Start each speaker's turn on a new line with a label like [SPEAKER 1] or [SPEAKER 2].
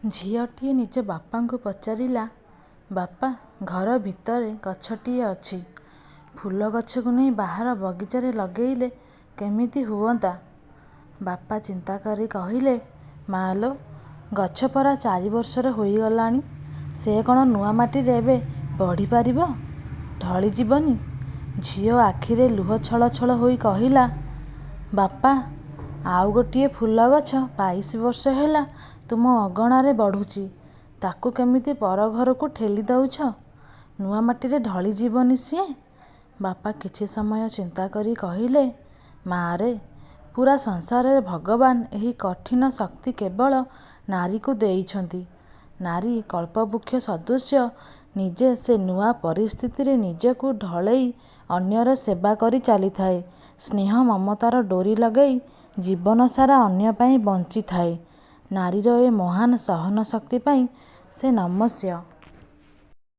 [SPEAKER 1] ଝିଅଟିଏ ନିଜ ବାପାଙ୍କୁ ପଚାରିଲା, ବାପା, ଘର ଭିତରେ ଗଛଟିଏ ଅଛି। ଫୁଲ ଗଛକୁ ନେଇ ବାହାର ବଗିଚାରେ ଲଗେଇଲେ କେମିତି ହୁଅନ୍ତା? ବାପା ଚିନ୍ତା କରି କହିଲେ, ମା'ଲୋ, ଗଛ ପରା 4 ବର୍ଷର ହୋଇଗଲାଣି। ସେ କ'ଣ ନୂଆ ମାଟିରେ ଏବେ ବଢ଼ିପାରିବ? ଢଳି ଯିବନି? ଝିଅ ଆଖିରେ ଲୁହ ଛଳ ଛଳ ହୋଇ କହିଲା, ବାପା, ଆଉ ଗୋଟିଏ ଫୁଲଗଛ 22 ବର୍ଷ ହେଲା ତୁମ ଅଗଣାରେ ବଢ଼ୁଛି, ତାକୁ କେମିତି ପର ଘରକୁ ଠେଲି ଦଉଛ? ନୂଆ ମାଟିରେ ଢଳି ଯିବନି ସିଏ? ବାପା କିଛି ସମୟ ଚିନ୍ତା କରି କହିଲେ, ମା'ରେ, ପୂରା ସଂସାରରେ ଭଗବାନ ଏହି କଠିନ ଶକ୍ତି କେବଳ ନାରୀକୁ ଦେଇଛନ୍ତି। ନାରୀ କଳ୍ପବୃକ୍ଷ ସଦୃଶ, ନିଜେ ସେ ନୂଆ ପରିସ୍ଥିତିରେ ନିଜକୁ ଢଳେଇ ଅନ୍ୟର ସେବା କରି ଚାଲିଥାଏ। ସ୍ନେହ ମମତାର ଡୋରି ଲଗେଇ ଜୀବନସାରା ଅନ୍ୟ ପାଇଁ ବଞ୍ଚିଥାଏ। ନାରୀର ଏ ମହାନ୍ ସହନ ଶକ୍ତି ପାଇଁ ସେ ନମସ୍ୟ।